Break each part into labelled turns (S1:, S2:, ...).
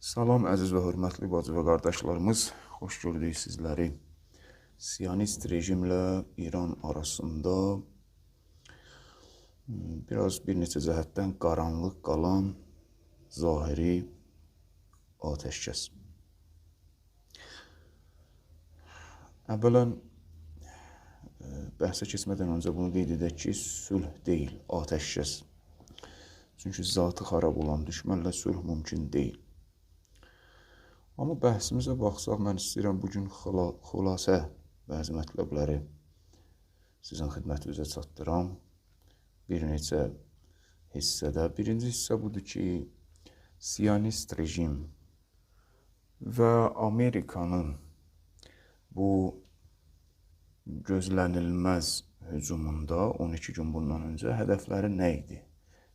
S1: Salam əziz və hörmətli bacı və qardaşlarımız, xoş gördük sizləri. Siyonist rejimlə İran arasında biraz bir neçə cəhətdən qaranlıq qalan zahiri atəşkəs. Əvvələn bəhsə keçmədən öncə bunu qeyd edək ki, sülh deyil, atəşkəs. Çünki zatı xarab olan düşmənlə sülh mümkün deyil. Amma bəhsimizə baxsaq, mən istəyirəm bugün xülasə bəzi mətləbləri sizin xidmətinizə çatdıram. Bir neçə hissədə. Birinci hissə budur ki, Siyonist rejim və Amerikanın bu gözlənilməz hücumunda 12 gün bundan öncə hədəfləri nə idi?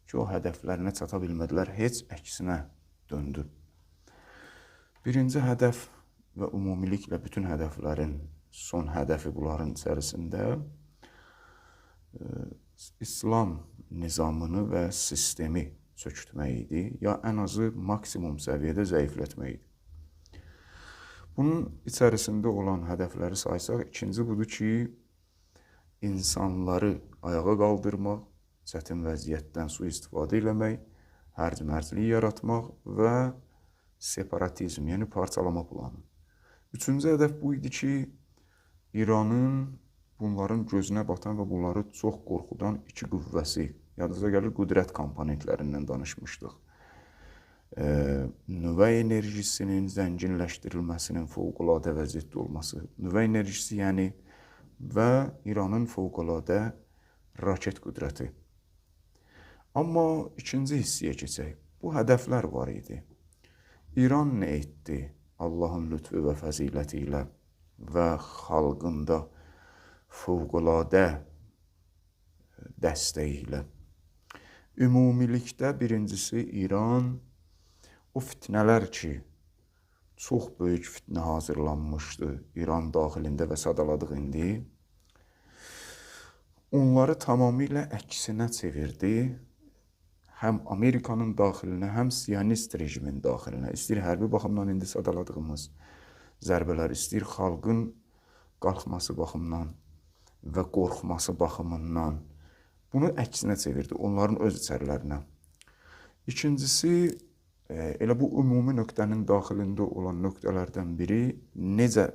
S1: Ki, o hədəflərinə çata bilmədilər, heç əksinə döndü. Birinci hədəf və ümumiliklə bütün hədəflərin son hədəfi bunların içərisində İslam nizamını və sistemi çökütmək idi, ya ən azı maksimum səviyyədə zəiflətmək idi. Bunun içərisində olan hədəfləri saysaq, ikinci budur ki, insanları ayağa qaldırmaq, çətin vəziyyətdən sui-istifadə eləmək, hərc-mərclik yaratmaq və separatizm, yəni parçalama planı. Üçüncü hədəf bu idi ki, İranın bunların gözünə batan və bunları çox qorxudan iki qüvvəsi, yadınıza gəlir, qüdrət komponentlərindən danışmışdıq. Nüvə enerjisinin zənginləşdirilməsinin fövqəladə vəziyyətdə olması, nüvə enerjisi yəni və İranın fövqəladə raket qüdrəti. Amma ikinci hissəyə keçək. Bu hədəflər var idi. İran nə etdi Allahın lütfü və fəziləti ilə və xalqın da fövqəladə dəstəyi ilə? Ümumilikdə birincisi İran o fitnələr ki, çox böyük fitnə hazırlanmışdı İran daxilində və sadaladıq indi, onları tamamilə əksinə çevirdi. Həm Amerikanın daxilinə, həm Siyonist rejimin daxilinə. İstəyir hərbi baxımdan indi sadaladığımız zərbələr, istəyir xalqın qalxması baxımından və qorxması baxımından. Bunu əksinə çevirdi, onların öz içərilərinə. İkincisi, elə bu ümumi nöqtənin daxilində olan nöqtələrdən biri necə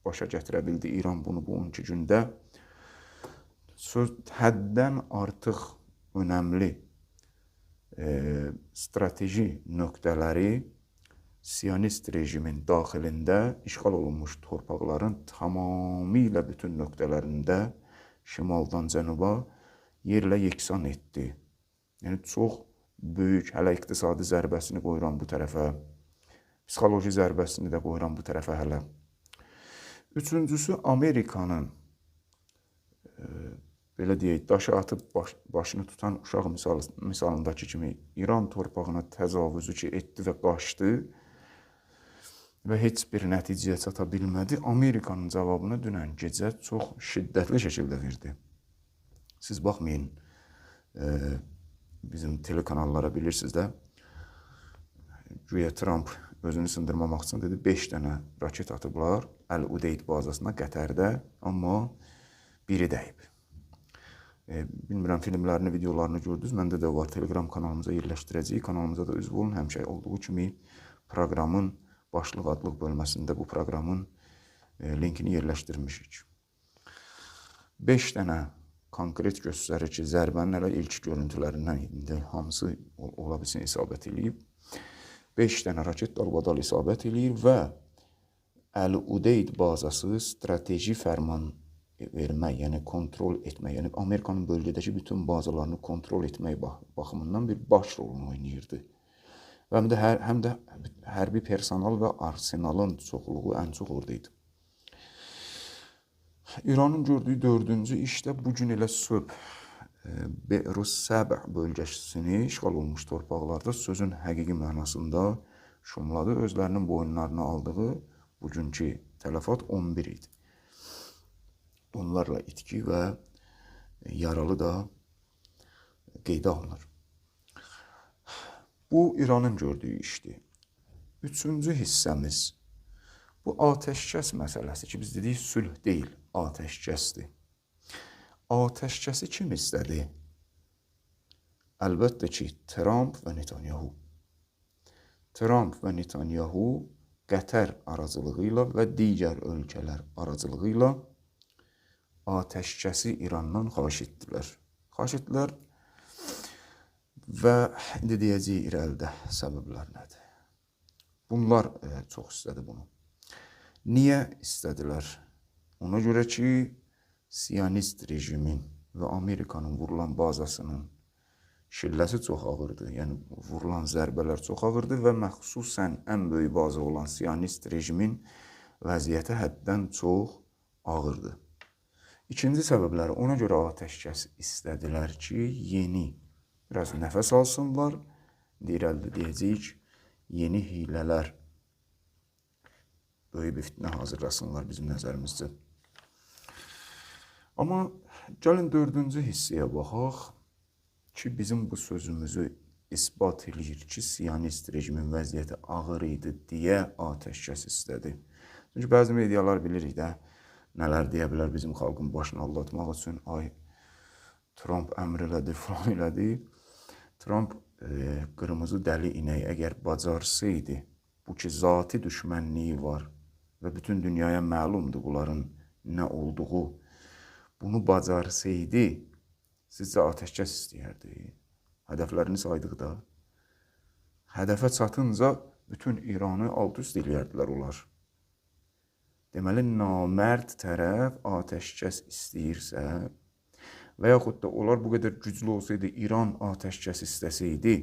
S1: başa gətirə bildi İran bunu bu 12 gündə? Söz həddən artıq önəmli strateji nöqtələri Siyonist rejimin daxilində işğal olunmuş torpaqların tamamilə bütün nöqtələrində şimaldan cənuba yerlə yeksan etdi. Yəni çox böyük, hələ iqtisadi zərbəsini qoyuram bu tərəfə, psixoloji zərbəsini də qoyuram bu tərəfə hələ. Üçüncüsü, Amerikanın belə deyək, daşı atıb başını tutan uşaq misalındakı kimi İran torpağına təcavüzü ki etdi və qaçdı və heç bir nəticəyə çata bilmədi. Amerikanın cavabını dünən gecə çox şiddətli şəkildə verdi. Siz baxmayın, bizim telekanallara bilirsiniz də, güya Trump özünü sındırmamaq üçün dedi, 5 dənə raket atıblar Əl-Udeyd bazasına Qətərdə, amma biri dəyib. Bilmirəm, filmlərini, videolarını gördünüz. Məndə də var. Telegram kanalımıza yerləşdirəcəyik. Kanalımıza da üzv olun. Həmişə olduğu kimi proqramın başlıq adlıq bölməsində bu proqramın linkini yerləşdirmişik. 5 dənə konkret göstərir ki, zərbənin hələ ilk görüntülərindən indi hamısı ola bilsin isabət eləyib. 5 dənə raket dalbadal isabət eləyir və Əl-Udeyd bazası strateji fərman vermək, yəni kontrol etmək, yəni Amerikanın bölgədəki bütün bazalarını kontrol etmək baxımından bir baş rolunu oynayırdı. Və həm də hərbi personal və arsenalın çoxluğu ən çox orada idi. İranın gördüyü dördüncü iş də bugün elə sübh Be'rus-Səbə bölgəsini işğal olunmuş torpaqlarda sözün həqiqi mənasında şumladı. Özlərinin boyunlarına aldığı bugünkü tələfat 11 idi. Onlarla itki və yaralı da qeydə alınır. Bu İranın gördüyü işdir. Üçüncü hissəmiz bu atəşkəs məsələsi ki, biz dedik sülh deyil, atəşkəsdir. Atəşkəsi kim istədi? Əlbəttə ki, Tramp və Netanyahu. Tramp və Netanyahu Qətər aracılığı ilə və digər ölkələr aracılığı ilə atəşkəsi İrandan xahiş etdilər. Xahiş etdilər və indi deyəcəyik irəlidə səbəblər nədir? Bunlar çox istədi bunu. Niyə istədilər? Ona görə ki, Siyonist rejimin və Amerikanın vurulan bazasının şilləsi çox ağırdı. Yəni vurulan zərbələr çox ağırdı və məxsusən ən böyük baza olan Siyonist rejimin vəziyyəti həddən çox ağırdı. İkinci səbəbləri ona görə atəşkəs istədilər ki, yeni biraz nəfəs alsınlar. İndi irəlidə deyəcəyik, yeni hilələr, böyük bir fitnə hazırlasınlar bizim nəzərimizcə. Amma gəlin dördüncü hissəyə baxaq ki, bizim bu sözümüzü isbat eləyir ki, Siyonist rejimin vəziyyəti ağır idi deyə atəşkəs istədi. Çünki bəzi medialar bilirik də, nələr deyə bilər bizim xalqın başını aldatmaq üçün. Ay, Tramp əmr elədi, filan elədi. Tramp qırmızı dəli inək əgər bacarsaydı, bu ki, zati düşmənliyi var və bütün dünyaya məlumdur bunların nə olduğu, bunu bacarsaydı, sizcə atəşkəs istəyərdi? Hədəflərini saydıqda, hədəfə çatınca bütün İranı alt-üst eləyərdilər onlar. Deməli, namərd tərəf atəşkəs istəyirsə və yaxud da onlar bu qədər güclü olsaydı, İran atəşkəs istəsəydi,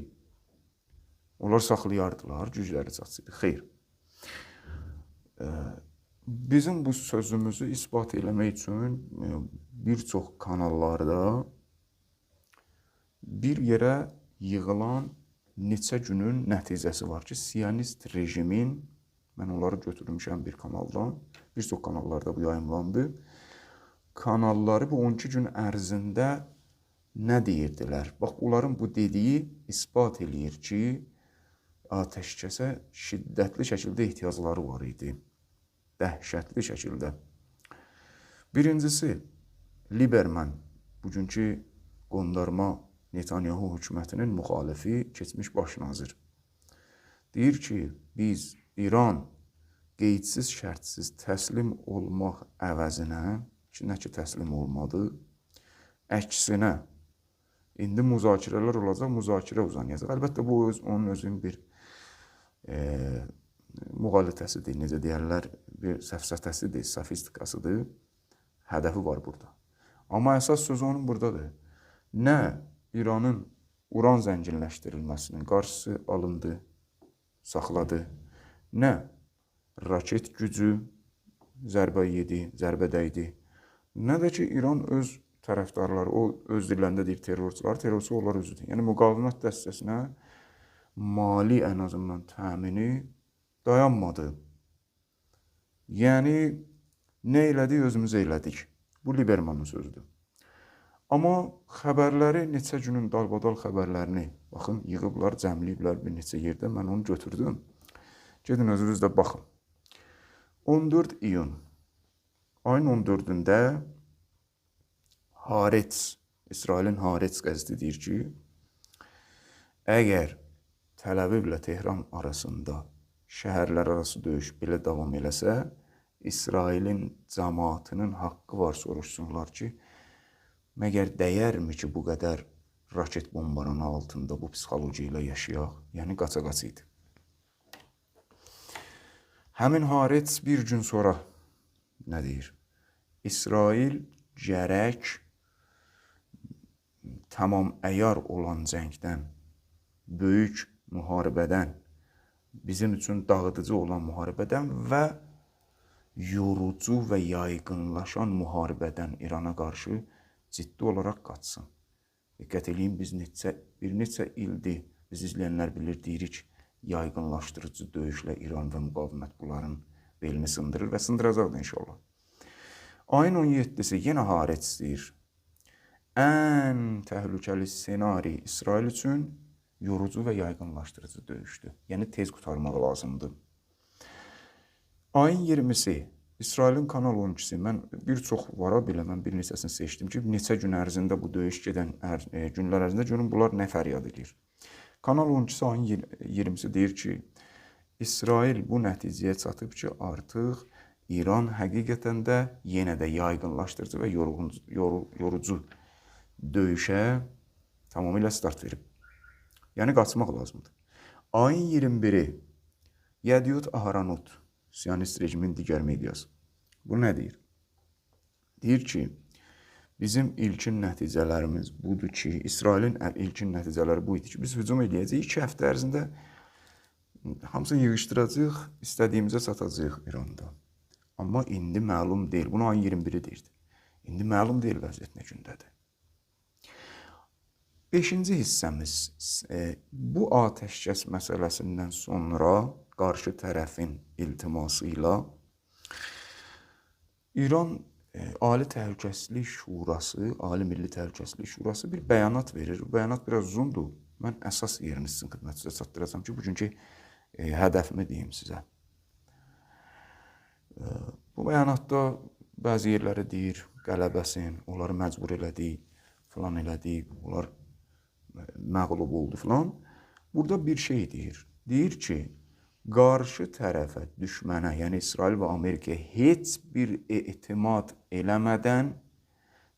S1: onlar saxlayardılar, gücləri çatsaydı. Xeyr. Bizim bu sözümüzü isbat eləmək üçün bir çox kanallarda bir yerə yığılan neçə günün nəticəsi var ki, Siyonist rejimin, mən onları götürmüşəm bir kanaldan, bir çox kanallarda bu yayımlandı. Kanalları bu 12 gün ərzində nə deyirdilər? Bax, onların bu dediyi isbat eləyir ki, atəşkəsə şiddətli şəkildə ehtiyacları var idi. Dəhşətli şəkildə. Birincisi, Liberman, bugünkü qondarma Netanyahu hökumətinin müxalifi, keçmiş baş nazir. Deyir ki, biz İran qeydsiz, şərtsiz təslim olmaq əvəzinə, ki, nə ki təslim olmadı, əksinə, indi müzakirələr olacaq, müzakirə uzanacaq. Əlbəttə, bu onun özünün bir müğalitəsidir, necə deyərlər, bir səfsətəsidir, sofistikasıdır. Hədəfi var burada. Amma əsas söz onun buradadır. Nə İranın uran zənginləşdirilməsinin qarşısı alındı, saxladı, nə raket gücü zərbə yedi, zərbə dəydi, nə də ki, İran öz tərəfdarları, o öz dillərində deyir terrorçular, terrorçu onlar özüdür. Yəni, müqavimət dəstəsinə mali ən azından təmini dayanmadı. Yəni, nə elədik, özümüzə elədik. Bu, Libermanın sözüdür. Amma xəbərləri, neçə günün dalbadal xəbərlərini, baxın, yığıblar, cəmləyiblər bir neçə yerdə. Mən onu götürdüm. Gedin, özünüz də baxın. 14 iyun, ayın 14-ündə Haaretz, İsrailin Haaretz qəzeti deyir ki, əgər Təl-Əvivlə Tehran arasında şəhərlər arası döyüş belə davam eləsə, İsrailin cəmaatının haqqı var soruşsunlar ki, məgər dəyərmi ki, bu qədər raket bombaranı altında bu psixoloji ilə yaşayaq? Yəni, qaça-qaça idi. Həmin Haaretz bir gün sonra nə deyir? İsrail gərək tamam əyar olan cəngdən, böyük müharibədən, bizim üçün dağıdıcı olan müharibədən və yorucu və yaygınlaşan müharibədən İrana qarşı ciddi olaraq qaçsın. Diqqət eləyin, biz bir neçə ildir, biz izləyənlər bilir, deyirik, yaygınlaşdırıcı döyüşlə İran və müqavimət bunların belini sındırır və sındıracaq da inşallah. Ayın 17-si yenə Haaretz deyir. Ən təhlükəli ssenari İsrail üçün yorucu və yayğınlaşdırıcı döyüşdür. Yəni tez qurtarmaq lazımdır. Ayın 20-si İsrailin Kanal 12-si, mən bir çox vara belə, mən bir neçəsini seçdim ki, neçə gün ərzində bu döyüş gedən günlər ərzində görün bunlar nə fəryad edir. Kanal 12-si ayın 20-si deyir ki, İsrail bu nəticəyə çatıb ki, artıq İran həqiqətən də yenə də yayğınlaşdırıcı və yorucu döyüşə tamamilə start verib. Yəni qaçmaq lazımdır. Ayın 21-i Yediot Aharonot, Siyonist rejimin digər mediası. Bu nə deyir? Deyir ki, bizim ilkin nəticələrimiz budur ki, İsrailin ilkin nəticələri bu idi ki, biz hücum eləyəcəyik, 2 həftə ərzində hamısını yığışdıracağıq, istədiyimizə çatacağıq İranda. Amma indi məlum deyil. Bunu ayın 21-i deyirdi. İndi məlum deyil vəziyyət nə gündədir. Beşinci hissəmiz, bu atəşkəs məsələsindən sonra qarşı tərəfin iltiması ilə İran Ali Təhlükəsizlik Şurası, Ali Milli Təhlükəsizlik Şurası bir bəyanat verir. Bu bəyanat biraz uzundur. Mən əsas yerini sizin xidmətinizə çatdıracağam ki, bugünkü hədəfimi deyim sizə. Bu bəyanatda bəzi yerləri deyir, qələbəsin, onları məcbur elədik, filan elədik, onlar məğlub oldu filan. Burada bir şey deyir. Deyir ki, qarşı tərəfə, düşmənə, yəni İsrail və Amerikaya heç bir etimad eləmədən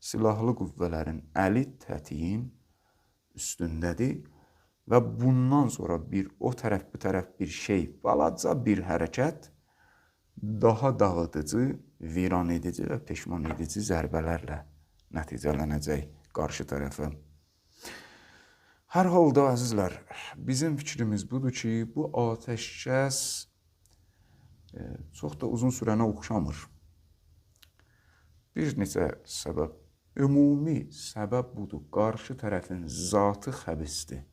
S1: silahlı qüvvələrin əli tətiyin üstündədir və bundan sonra bir o tərəf, bu tərəf bir şey, balaca bir hərəkət daha dağıdıcı, viran edici və peşman edici zərbələrlə nəticələnəcək qarşı tərəfə. Hər halda əzizlər, bizim fikrimiz budur ki, bu atəşkəs çox da uzun sürənə oxşamır. Bir neçə səbəb. Ümumi səbəb budur. Qarşı tərəfin zatı xəbisdir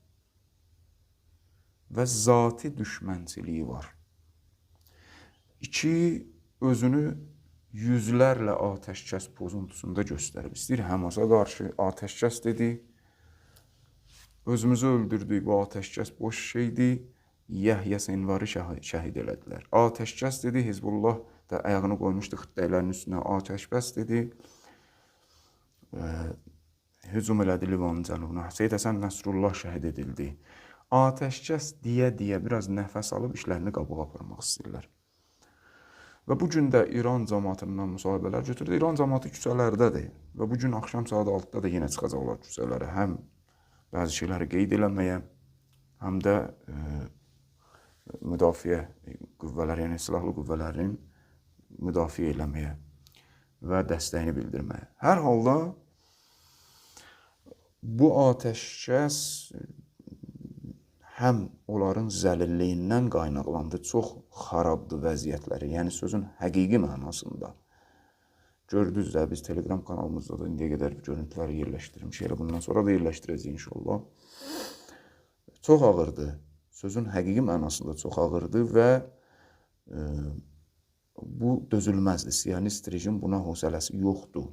S1: və zati düşmənçiliyi var. İki, özünü yüzlərlə atəşkəs pozuntusunda göstərib. İstəyir Həmasa qarşı atəşkəs dedi. Özümüzü öldürdük, bu atəşkəs boş şeydir. Yəhya Senvarı şəhid elədilər. Atəşkəs dedi, Hizbullah da ayağını qoymuşdu xıttəylərin üstünə. Atəşbəs dedi, hücum elədi Livanın cənubuna. Seyid Həsən Nəsrullah şəhid edildi. Atəşkəs deyə-deyə biraz nəfəs alıb işlərini qabağa aparmaq istəyirlər. Və bu gün də İran cəmaatından müsahibələr götürdü. İran cəmaatı küçələrdədir və bu gün axşam saat 6-da da yenə çıxacaqlar küçələrə. Həm bəzi şeyləri qeyd eləməyə, həm də müdafiə qüvvələri, yəni silahlı qüvvələrin müdafiə eləməyə və dəstəyini bildirməyə. Hər halda bu atəşkəs həm onların zəlilliyindən qaynaqlandı, çox xarabdır vəziyyətləri, yəni sözün həqiqi mənasında. Gördünüz də, biz Telegram kanalımızda da indiyə qədər görüntüləri yerləşdirmişik. Elə bundan sonra da yerləşdirəcəyik inşallah. Çox ağırdı. Sözün həqiqi mənasında çox ağırdı və bu dözülməzdi. Siyonist rejim buna hövsələsi yoxdur.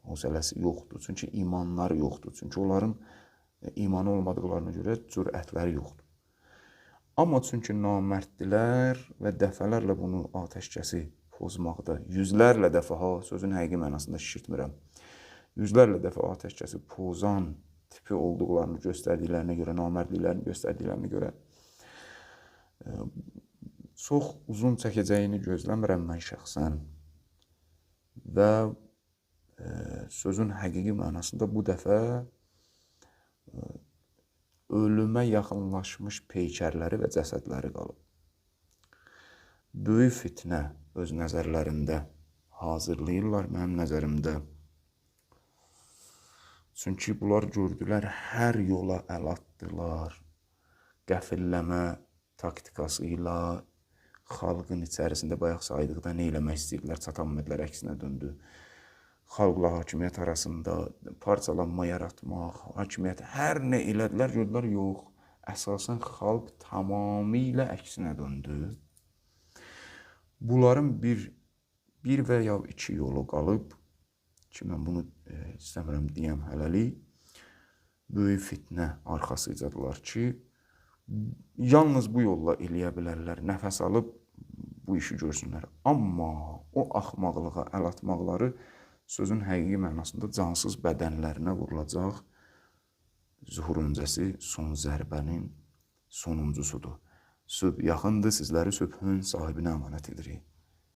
S1: Hövsələsi yoxdur. Çünki imanları yoxdur. Çünki onların imanı olmadıqlarına görə cürətləri yoxdur. Amma çünki namərddirlər və dəfələrlə bunu atəşkəsi pozmaqda, yüzlərlə dəfə, ha, sözün həqiqi mənasında şişirtmirəm, yüzlərlə dəfə atəşkəsi pozan tipi olduqlarını göstərdiklərinə görə, namərdliklərini göstərdiklərinə görə çox uzun çəkəcəyini gözləmirəm mən şəxsən və sözün həqiqi mənasında bu dəfə ölümə yaxınlaşmış peykərləri və cəsədləri qalıb. Böyük fitnə öz nəzərlərində hazırlayırlar, mənim nəzərimdə. Çünki bunlar gördülər, hər yola əl atdılar. Qəfilləmə taktikası ilə xalqın içərisində bayaq saydıqda nə eləmək istəyirdilər, çatanmadılar, əksinə döndü. Xalqla hakimiyyət arasında parçalanma yaratmaq, hakimiyyət hər nə elədilər, gördülər, yox. Əsasən xalq tamamilə əksinə döndü. Bunların bir və ya iki yolu qalıb ki, mən bunu istəmirəm deyəm hələlik. Böyük fitnə arxasıcadılar ki, yalnız bu yolla eləyə bilərlər, nəfəs alıb bu işi görsünlər. Amma o axmaqlığa əl atmaqları sözün həqiqi mənasında cansız bədənlərinə vurulacaq zuhur öncəsi son zərbənin sonuncusudur. Sübh yaxındır, sizləri sübhün sahibinə əmanət edirik.